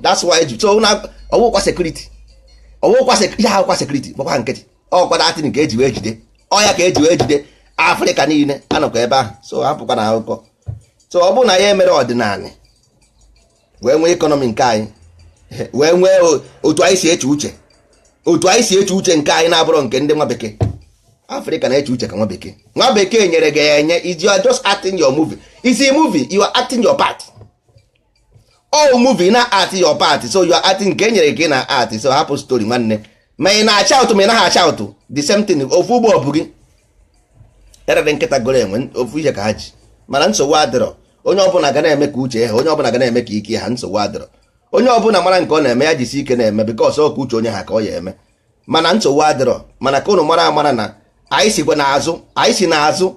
That's why so na Ọwụkwa security, ọwụkwa ihe akwụkwa security gbakwa nkịtị. Ọkwa datin ka eji wee jide ọya, ka eji wee jide Afrịka niile anọkwa ebe ahụ. So hapụkwa na akụkọ. So ọ bụrụ na ya emere ọdịnala wee nwee economy nke anyị, wee nwee otu anyị si eche uche, otu anyị si eche uche nke anyị na-abụrụ nke ndị nwa bekee. Afrịka na-eche uche ka nwa bekee. Nwa bekee nyere gị ya enye. Is you are just acting your movie. Is a movie, you are acting your part. All movie na act your part, so you are acting nke e nyere gị na act. So hapụ story, nwanne. Ma ị na-acha ụtụ, ma ị naghị acha ụtụ, the same thing. Ofu ụgbọ bụ gị erere nkịta goro enwe, ofu ihe ka ha ji. Mana nsogbu adịrọ. Onye ọbụla ga na-eme ka uche ha, onye ọbụla ga na-eme ka ike ha. Nsogbu adịrọ. Onye ọbụla mara nke ọ na-eme, ya jisi ike na-eme, because ọ ka uche onye ha ka ọ ya eme. Mana nsogbu adịrọ. Mana ka ụnụ mara amara na anyị sikwa n'azụ, anyị si n'azụ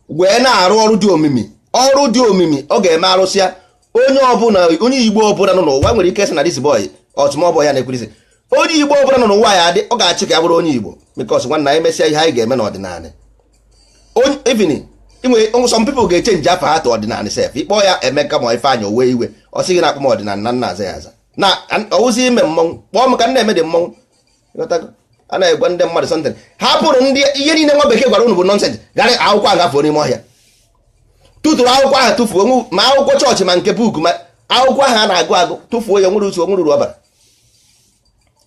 wee na-arụ ọrụ dị omimi, ọrụ dị omimi. Ọ ga-eme arụsịa onye ọbụla, onye Igbo ọbụla nọ n'ụwa nwere ike sị na this boy ọtụmọbọ ya na-ekwurịsị. Onye Igbo ọbụla nọ n'ụwa ya adị, ọ ga-achị ka ya bụrụ onye Igbo, because nwanna, anyị mesịa ihe anyị ga-eme n'ọdịnala. Even inwe some people ga-echange afa ha to ọdịnala sef. Ịkpọ ya Emeka ma Ifeanyị, owe iwe, ọ sị gị na-akpọ m ọdịnala na nna aza ya aza na ọwụzi ime mmọnwụ. Kpọọ m ka m na-eme dị mmọnwụ. Ịghọtago? A na-egwa ndị mmadụ something, hapụrụ ndị ihe niile nwa bekee gwara unu bụ nonsense. Gara akwụkwọ ahụ gafuo n'ime ọhịa, tụtụrụ akwụkwọ ahụ tụfuo. Ma akwụkwọ chọọchị, ma nke book, ma akwụkwọ ahụ a na-agụ agụ, tụfuo ya. Nwere usu, nwere uru ọbara.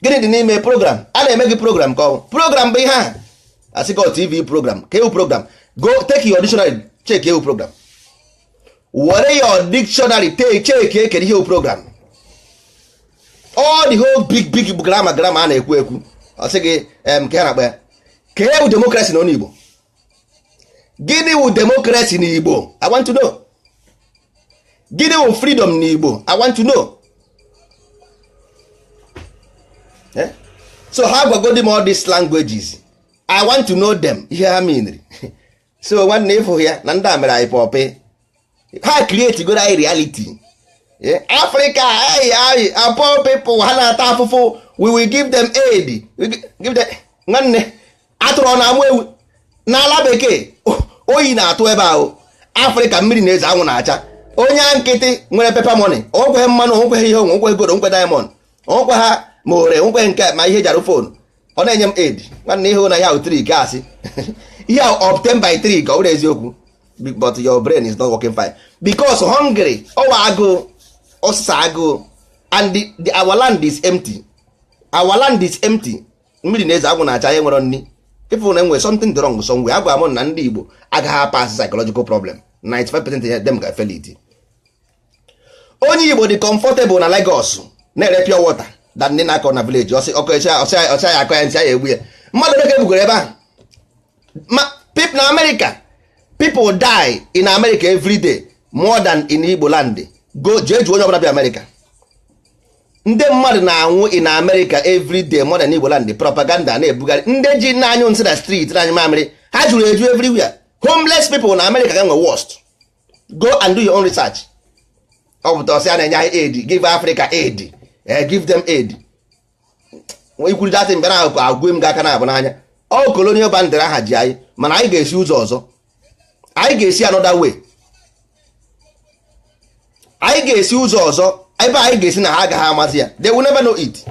Gịnị dị n'ime program a na-eme gị? Program ka ọ bụ program bụ ihe ahụ asị gị TV program ka ewu program. Go take your dictionary, check ewu program. Were your dictionary take, check ekere ihe ewu program. All the whole big big grammar grammar a na-ekwu ekwu, ọ sị gị ka ha na-akpa ya ka ewu democracy n'ọnụ Igbo. Gịnị wụ democracy n'Igbo? I want to know. Gịnị wụ freedom n'Igbo? I want to know. Eh? So ha gwagodi m all these languages, I want to know them, ihe ha meanri. So nwanne, ịfụ ya na ndị a mere anyị pọpị, ha create goro anyị reality. Yeah, Africa, hey, hey, our poor people, ha na-ata afụfụ, we will give them aid. We give them. Nwanne, atụrụ ọ na-amụ ewu n'ala bekee? Oyi na-atụ ebe ahụ. Afrịka, mmiri na-eze, anwụ na-acha. Onye nkịtị nwere paper money, onwekweghị mmanụ, onwekweghị ihe onwe, onwekweghị gold, onwekwe diamond, onwekwe ha ma ore, onwekweghị nke ma ihe eji arụ phone, ọ na-enye m aid. Nwanne, ihe na ya ahụ trick, asị ihe ahụ obtain by trick, ọ bụrụ eziokwu, but your brain is not working fine because hungry, ọwa agụụ, ọsịsa agụụ. And our land is empty, our land is empty. Mmiri na-eze, agwụ na-acha, ya nwere nri. Ịfụ na enwere something wrong somewhere. Agwa m na ndị Igbo agaghị apass psychological problem. 95% them ga-fail it. Onye Igbo dị comfortable na Lagos na-ere pure water than ndị na-akọ na village. Ọsị ọkọ ọsị ya akọ ya nsị ya egbu ya. Mmadụ ole ka ebugoro ebe ahụ? Ma people na America, people die in America every day more than in Igbo land. Go jee jụọ onye ọbụla bi America. Ndị mmadụ na-anwụ in America every day more than Igbo land. Propaganda na-ebugharị, ndị ji na-anyụ nsị na street, na-anyụ mamịrị, ha juru eju everywhere. Homeless people na America ga nwe worst. Go and do your own research. Ọ pụta ọsị a na-enye anyị aid, give Africa aid, give them aid. Ikwuru datị mbịara ahụ agwụ m gị aka na abụ n'anya. Ọ colonial boundary aha ji anyị, mana anyị ga-esi ụzọ ọzọ, anyị ga-esi another way, anyị ga-esi ụzọ ọzọ. Ebe anyị ga-esi na ha agaghị amazi ya. They will never know it.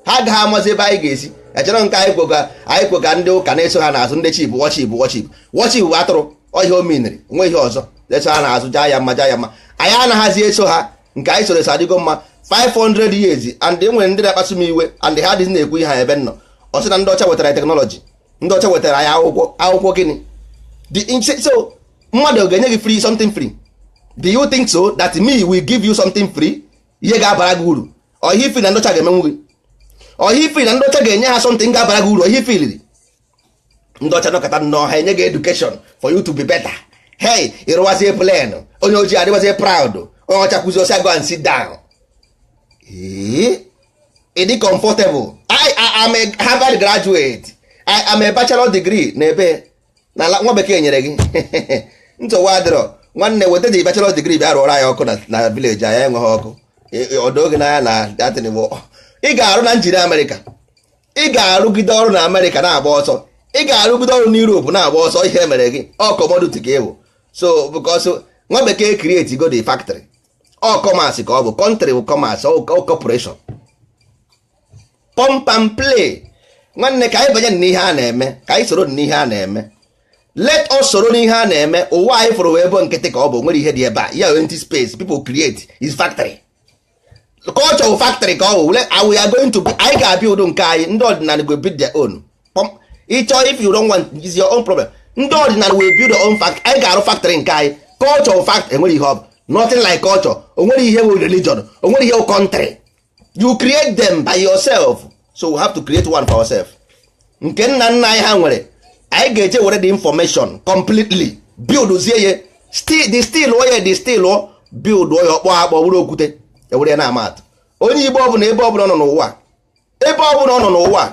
Ha agaghị amazi ebe anyị ga-esi echere nke anyị kwoga. Anyị kwoga ndị ụka na-eso ha n'azụ, ndị chief worship, worship, worship bụ atụrụ ọhịa omeniri nwe ihe ọzọ eso ha n'azụ. Jaa ya mma, jaa ya mma. Anyị anaghịzi eso ha. Nke anyị soro eso adịgo mma 500 years. And e nwere ndị na-akpasu m iwe and ha adịghị na-ekwu ihe ha ebe m nọ. Ọ sị na ndị ọcha wetara technology, ndị ọcha wetara anyị akwụkwọ. Akwụkwọ gịnị? So mmadụ ga-enye gị free, something free? Do you think so that me will give you something free, ihe ga-abara gị uru? Ọhịa ifi na ndị ọcha ga-emenwu gị, ọhịa ifi na ndị ọcha ga-enye ha something ga-abara gị uru. Ọhịa ifi liri ndị ọcha nọkọta nnọọ, ha enye gị education for you to be better. Hey, ịrụwazie plane, onye ojii adịwazie proud. Onye ọcha kwụzi ọsịa, go and sit down. Ee, ị dị comfortable. I am a Harvard graduate, I am a bachelor degree na ebe na ala nwa bekee nyere gị. Nsogbu adịrọ, nwanne. Weta dị bachelor degree, bịa rụọrọ anyị ọkụ na village anyị enweghị ọkụ. Ọdọ oge n'anya na datin bụ ị ga-arụ na njiri Amerịka, ị ga-arụgide ọrụ na Amerịka na-agba ọsọ, ị ga-arụgide ọrụ na Europe na-agba ọsọ. Ihe mere gị ọ commodity ka ị bụ. So because nwa bekee create go the factory, ọ commerce ka ọ bụ, country bụ commerce, ọ corporation. Pump and play. Nwanne, ka anyị banye n'ihe a na-eme, ka anyị soro n'ihe a na-eme. Let us soro n'ihe a na-eme. Ụwa anyị fụrụ wee bụ nkịtị ka ọ bụ. Nwere ihe dị ebe a ya, empty space people create is factory culture, wụ factory ka ọ bụ. We are going to be, anyị ga-abịa udo nke anyị. Ndị ọdịnala go build their own. Ịchọ, if you don't want, is your own problem. Ndị ọdịnala will build their own factory. Anyị ga-arụ factory nke anyị. Culture wụ factory. Enwere ihe ọ bụ, nothing like culture. O nwere ihe bụ religion, o nwere ihe bụ country. You create them by yourself, so we have to create one for ourselves. Nke nna nna anyị ha nwere, anyị ga-eje were the information completely, build zie ya, the still oye, the still build oye, ọkpọ akpọ bụrụ okwute, ewere ya na-ama atụ. Onye Igbo ọbụla, ebe ọbụla ọ nọ n'ụwa, ebe ọbụla ọ nọ n'ụwa,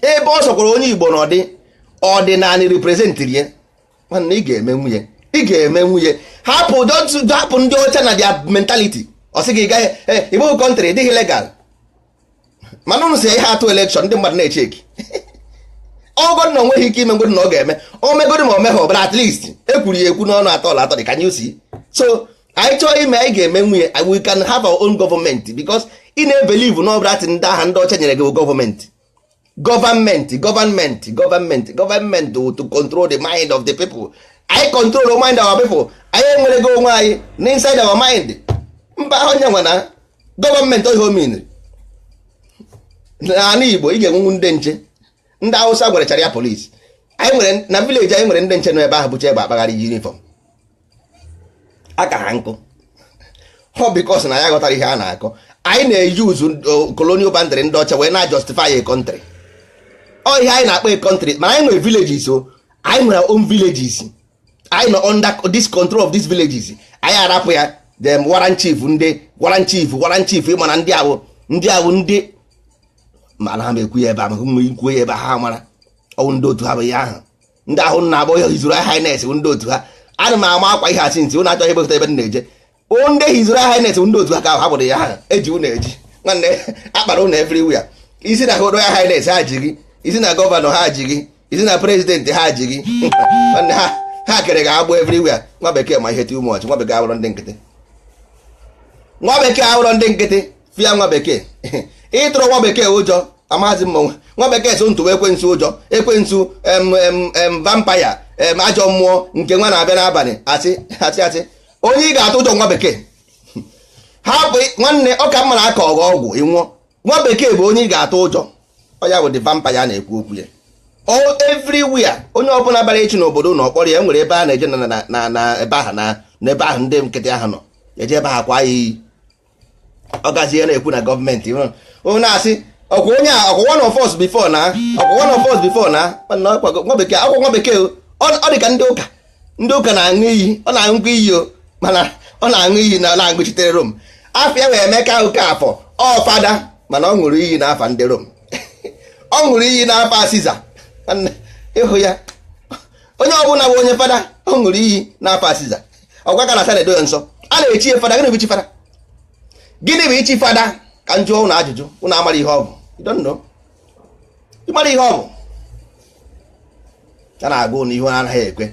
ebe ọ sọkwara onye Igbo n'ọdị ọdịnala representịrị ya, nwanne, ị ga-eme nwunye, ị ga-eme nwunye. Hapụ, don't hapụ ndị ọcha na their mentality. Ọ sị gị gaghị Igbo country dịghị legal, mana unu si ihe atụ election, ndị mmadụ na-echeki ọgọdụ na onweghị ike ime ngodi na ọ ga-eme o megodi ma o meghị, but at least ekwuru ya ekwu n'ọnụ atọ atọ dị ka anyị si. So anyị chọọ ime, anyị ga-eme nwunye. We can have our own government, because ị na-ebelieve na ọbụla ndị agha ndị ọcha nyere gị bụ gọọmenti, gọọmenti, gọọmenti, gọọmenti, gọọmenti to control the mind of the people. Anyị control the mind of our people. Anyị enwere go onwe anyị n'inside our mind. Mba, onye nwe na gọọmenti ohe omeniri n'ala Igbo, ị ga-enwenwu ndị nche. Ndị Hausa nwerechara ya polisi. Anyị nwere na village, anyị nwere ndị nche nọ ebe ahụ bụcha ebe akpagharị uniform aka ha nkụ họ, because na ya ghọtara ihe a na-akọ. Anyị na-eyuzu colonial boundary ndị ọcha wee na justify a country. Ọ ihe anyị na-akpọ a country, mana anyị nwere villages o. Anyị nwere own villages. Anyị nọ under this control of these villages. Anyị arapụ ya them warrant chief, ndị warrant chief, warrant chief. Ịma na ndị ahụ, ndị ahụ, ndị mana ha ekwu ya ebe a, maka nwe ikwu ya ebe ha mara ọwụ ndị otu ha bụ ihe ahụ. Ndị ahụ na-akpọ His Royal Highness bụ ndị otu ha. Ana m ama akwa ihe asị ntị ụnụ achọghị ebekọta ebe m na-eje. Ndị His Royal Highness bụ ndị otu ha ka ha bụrụ ya ha eji ụnụ eji. Nwanne, akpara ụnụ everywhere. Isi na Royal Highness ha ji gị, isi na governor ha ji gị, isi na president ha ji gị. Nwanne, ha kere gị agbụ everywhere. Nwa bekee ma ihe too much. Nwa bekee abụrụ ndị nkịtị. Nwa bekee abụrụ ndị nkịtị. Fịa nwa bekee, ịtụrụ nwa bekee ụjọ, amaghịzi m. Nwa bekee so ntụwa ekwensu ụjọ, ekwensu em em em vampire, em ajọ mmụọ nke nwa na-abịa n'abalị. Asị, asị, asị. Onye ị ga-atụ ụjọ, nwa bekee. Hapụ nwanne, ọ ka mma na aka ọgọ ọgwụ ịnwụọ. Nwa bekee bụ onye ị ga-atụ ụjọ. Ọ ya bụ the vampire a na-ekwu okwu ya. All everywhere, onye ọbụla bịara ịchị n'obodo na ọkpọrọ ya, nwere ebe a na-eje na ebe ahụ, na n'ebe ahụ ndị nkịtị ahụ nọ eje ebe ahụ kwa ya iyi. Ọ gazie na-ekwu na gọọmenti onye na-asị ọkwa onye a, ọkwa one of us before, na ọkwa one of us before, na nwa bekee, akwụkwọ nwa bekee. Ọ dị ka ndị ụka. Ndị ụka na-aṅụ iyi, ọ na-aṅụkwa iyi o, mana ọ na-aṅụ iyi na na-aṅụchitere Rom. Afọ ya wee Emeka Okafọ, ọ fada, mana ọ ṅụrụ iyi n'afa ndị Rom, ọ ṅụrụ iyi n'afa Siza. Ịhụ ya, onye ọbụla bụ onye fada, ọ ṅụrụ iyi n'afa Siza. Ọgwa ka na asa na-edo ya nsọ, a na-echi ya fada. Gịnị bụ ichi fada? Gịnị bụ ichi fada? Ka m jụọ ụnụ ajụjụ. Ụnụ amara ihe ọ bụ? You don't know. Ị mara ihe ọ bụ? A na-agwa ụnụ ihe anaghị ekwe.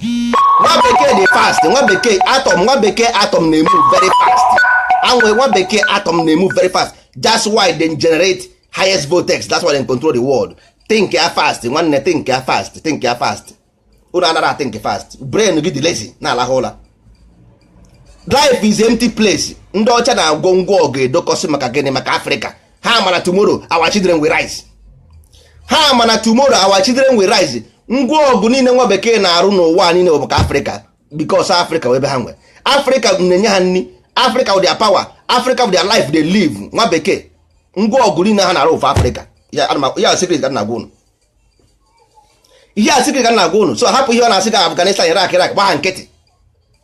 Nwa bekee dị fast. Nwa bekee atom, nwa bekee atom na-emove very fast. Anwe nwa bekee atom na-emove very fast. That's why they generate highest vortex. That's why they control the world. Think ya fast, nwanne, think ya fast, think ya fast. Unu anara think fast. Brain gị dị lazy, na-alahụ ụla. Life is empty place. Ndị ọcha na-agwọ ngwa ọgụ edokọsị maka gịnị? Maka Afrịka. Ha mana tomorrow our children will rise. Ha mana tomorrow our children will rise. Ngwa ọgụ niile nwa bekee na-arụ n'ụwa niile bụ maka Afrịka, because Afrịka bụ ebe ha nwere. Afrịka na-enye ha nri. Afrịka with their power, Afrịka with their life they live. Nwa bekee, ngwa ọgụ niile ha na-arụ ụfụ Afrịka ya. Ya secret ka m na-agwa unu. Ihe a secret ka m na-agwa unu. So hapụ ihe ọ na-asị ka Afghanistan, Iraq, Iraq, gba ha nkịtị.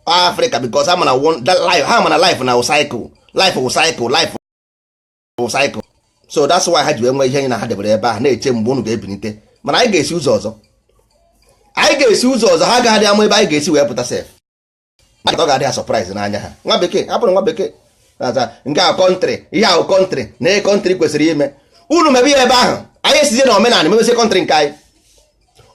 Afrịka, because ha mana that life, ha mana life na cycle, life wụ cycle, life wụ cycle. So that's why ha ji wee nwee ihe anyị na ha debere ebe ahụ na-eche mgbe unu ga-ebilite. Mana anyị ga-esi ụzọ ọzọ, anyị ga-esi ụzọ ọzọ. Ha agaghị ama ebe anyị ga-esi wee pụta sef. Ọ ga-adị ha surprise n'anya ha. Nwa bekee, hapụrụ nwa bekee nke ahụ country, ihe ahụ country na ihe country kwesịrị ime. Unu mebe ihe ebe ahụ, anyị esizie na omenala mebezie country nke anyị.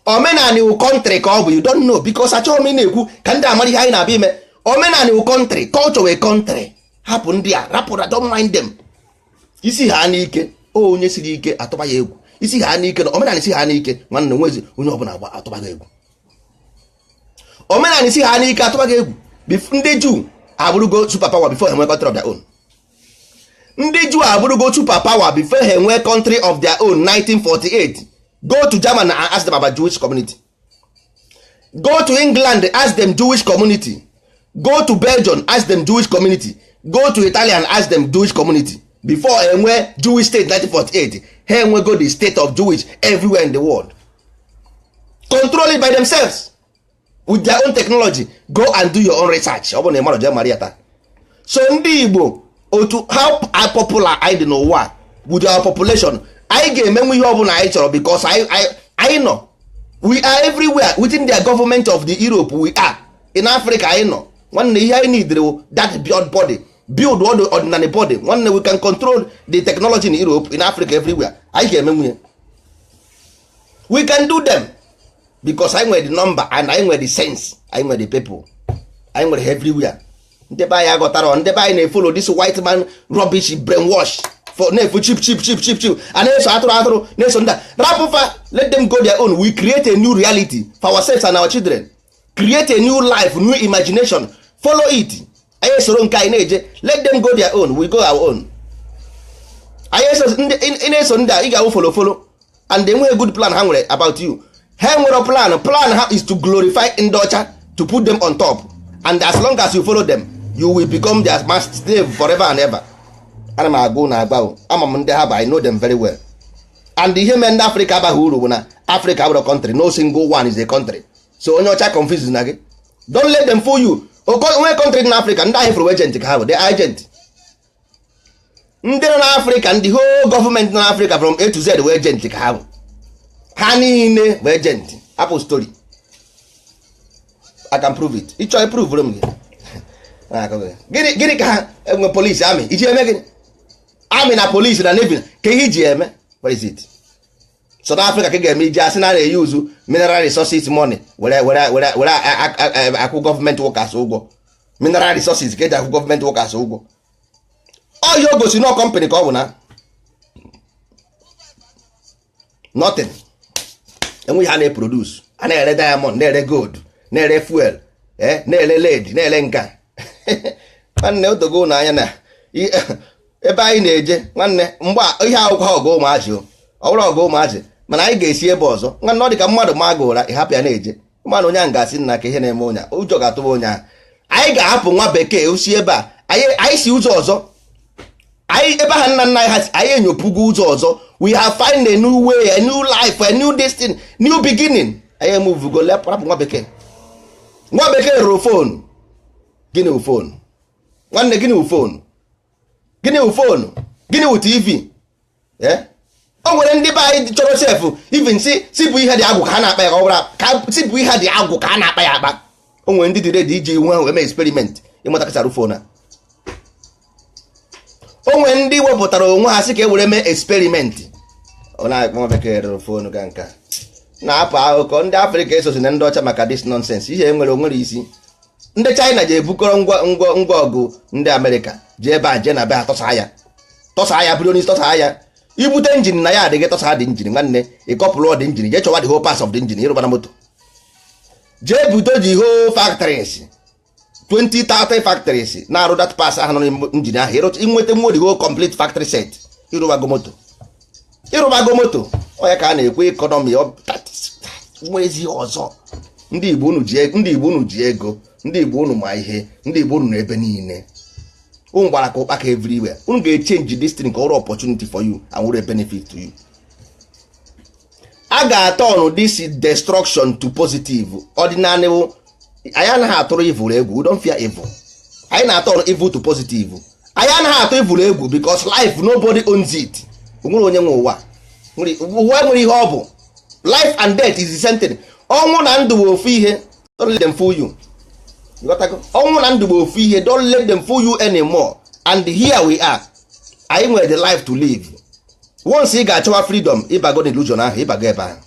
Omenala wụ country ka ọ bụ. You don't know, because achọghị m ị na-ekwu ka ndị amara ihe anyị na-abịa ime. Omenala wụ country, culture wụ country. Hapụ ndị a, rapụ na, don't mind them. Isi ha n'ike. Onye siri ike atụba ya egwu. Isi ha n'ike na omenala, isi ha n'ike, nwanne, nwezi onye ọbụla agba atụba gị egwu. Omenala isi ha n'ike atụba gị egwu. Ndị Juu abụrụgo super power before ha nwee country of their own. Ndị Juu abụrụgo super power before ha nwee country of their own. 1948. Go to German and ask them about Jewish community. Go to England, ask them Jewish community. Go to Belgium, ask them Jewish community. Go to Italian, ask them Jewish community. Before enwe Jewish state 1948, ha enwego the state of Jewish everywhere in the world, control it by themselves with their own technology. Go and do your own research. Ọ bụrụ na ị mara, jee mara ya taa. So ndị Igbo, otu how popular anyị dị n'ụwa with our population, anyị ga-emenwu ihe ọbụla anyị chọrọ because anyị nọ, we are everywhere within their government of the Europe. We are in Africa. Anyị nọ, nwanne. Ihe anyị need wụ that build body, build all the ordinary body. Nwanne, we can control the technology in Europe, in Africa, everywhere. Anyị ga-emenwu ya. We can do them because anyị nwere the number and anyị nwere the sense, anyị nwere the people, anyị nwere everywhere. Ndị be anyị aghọtara. Ndị be anyị na-efollow this white man rubbish brainwash for na-efu chip chip chip chip chip a na-eso atụrụ atụrụ na-eso ndị a. Rapụfa, let them go their own. We create a new reality for ourselves and our children, create a new life, new imagination, follow it. Anyị esoro nke anyị na-eje. Let them go their own, we go our own. Anyị eso ndị ị na-eso ndị a, ị ga-awụ follow follow and enweghị good plan ha nwere about you. Ha nwere plan. Plan ha is to glorify ndị ọcha, to put them on top, and as long as you follow them, you will become their master, slave forever and ever. Ana m agụ na agba o. Ama m ndị ha bụ. I know them very well. And ihe mere ndị Afrịka abaghị uru bụ na Africa abụrụ country. No single one is a country. So onye ọcha confuse na gị. Don't let them fool you. Onwe country dị n'Afrịka, ndị ahụ fụrụ agent ka ha bụ, the agent. Ndị nọ n'Afrịka, ndị whole gọọmenti nọ n'Afrịka from A to Z wee agent ka ha bụ. Ha niile bụ agent. Apple story, I can prove it. Ịchọ prove m gị. Gịnị gịnị ka ha enwe? Police, army, iji eme gịnị? Army na police na navy, ka ihe iji eme? What is it? South Africa ka ị ga-eme iji asị na na-eyuzu mineral resources money were akwụ gọọmenti workers ụgwọ. Mineral resources ka eji akwụ gọọmenti workers ụgwọ. Ọ ihe o gosi nọ company ka ọ bụ na nothing enweghị. Ha na-eproduce, a na-ere diamond, na-ere gold, na-ere fuel, na-ere lead, na-ere nka. Nwanne, otogo na anya na ebe anyị na-eje. Nwanne, mgbe ihe akwụkwọ ọgụ ụmụazị, ọ bụrụ ọgụ ụmụazị, mana anyị ga-esi ebe ọzọ. Nwanne, ọ dị ka mmadụ maa gị ụra, ịhapụ ya na-eje. Mmadụ onye ahụ ga-asị nna ka ihe na-eme onye ụjọ ga-atụba onye ahụ. Anyị ga-ahapụ nwa bekee osi ebe a. Anyị si ụzọ ọzọ. Anyị ebe ha nna nna anyị ha si, anyị enyopugo ụzọ ọzọ. We have find a new way, a new life, a new destiny, new beginning. Anyị emuvugo, rapụ nwa bekee. Nwa bekee rụrụ phone. Gịnị wụ phone, nwanne? Gịnị wụ phone? Gịnị wụ phone? Gịnị wụ TV? O nwere ndị be anyị chọrọ sef even si bụ ihe dị agwụ ka ha na-akpa ya, ka ọ bụrụ ka si bụ ihe dị agwụ ka a na-akpa ya akpa. O nwere ndị dị ready iji nwe ahụ eme experiment ịmụta kasarụ phone a. O nwere ndị wepụtara onwe ha sị ka e were mee experiment. Ọ na-akpọ nwa bekee rụrụ phone ka nka na-apụ akụkọ. Ndị Afrịka esozi na ndị ọcha maka this nonsense. Ihe nwere onwere isi. Ndị China ji ebukọrọ ngwa ọgụ ndị Amerịka jee ebe a, jee na be ha, tọsaa ya, tọsaa ya, bụrụ onye isi tọsaa ya. Ibute engine na ya adịghị, tọsa dị engine. Nwanne, ịkọpụrụ ọ dị engine, jee chọwa the whole parts of the engine. Ịrụbana moto, jee budo the whole factories, 20 30 factories na-arụ that parts ahụ nọ n'ime engine ahụ. Inweta nwo the whole complete factory set, ịrụbago moto, ịrụbago moto. Ọ ya ka a na-ekwe economy nwa ezi ọzọ. Ndị Igbo unu ji, ndị Igbo unu ji ego, ndị Igbo unu ma ihe, ndị Igbo unu nọ ebe niile. Unu gbara ka ụkpaka everywhere. Unu ga-echange this thing ka ọ bụrụ opportunity for you and were benefit to you. A ga-atọnụ this destruction to positive. Ọdịnala bụ anyị anaghị atụrụ evil egwu. We don't fear evil. Anyị na-atọnụ evil to positive. Anyị anaghị atụ evil egwu because life, nobody owns it. Onwere onye nwe ụwa. Ụwa nwere ihe ọ bụ. Life and death is the same thing. Ọnwụ na ndụ bụ ofu ihe. Don't let them fool you. Ịghọtago? Ọnwụ na ndụ bụ ofu ihe. Don't let them fool you anymore. And here we are, anyị nwere the life to live. Once ị ga-achọwa freedom, ịbago na illusion ahụ, ịbago ebe ahụ.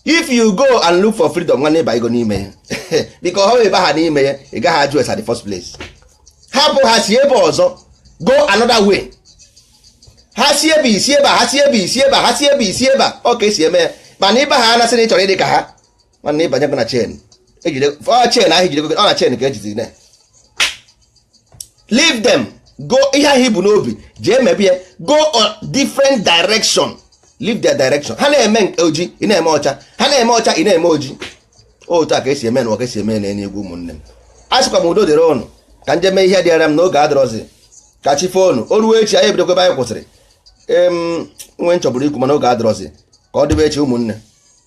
If you go and look for freedom, nwanne, ịbago n'ime ya, because ọ ebe ha n'ime ya, ị gaghị ajụ esa the first place. Hapụ ha, si ebe ọzọ, go another way. Ha si ebe isi ebe a, ha si ebe isi ebe a, ha si ebe isi ebe a, ọ ka esi eme ya. Mana ịba ha anasị na ị chọrọ ịdị ka ha, mana ịbanyekwa na chain ejide, ọ chain ahụ ejide, ọ na chain ka ejidere na. Leave them, go. Ihe ahụ ibu n'obi jee mebie, go on different direction. Leave their direction. Ha na-eme nke oji, ị na-eme ọcha. Ha na-eme ọcha, ị na-eme oji. Otu a ka esi eme n'ụwa, ka esi eme n'eluigwe. Ụmụnne m, a sịkwa m udo dịrị ụnụ. Ka nje mee ihe dịara m n'oge adịrọzi. Ka chi foonu o ruo echi, anyị ebidokwa ebe anyị kwụsịrị. Em, nwe nchọburu ikwu, mana oge adịrọzi. Ka ọ dịbe echi, ụmụnne.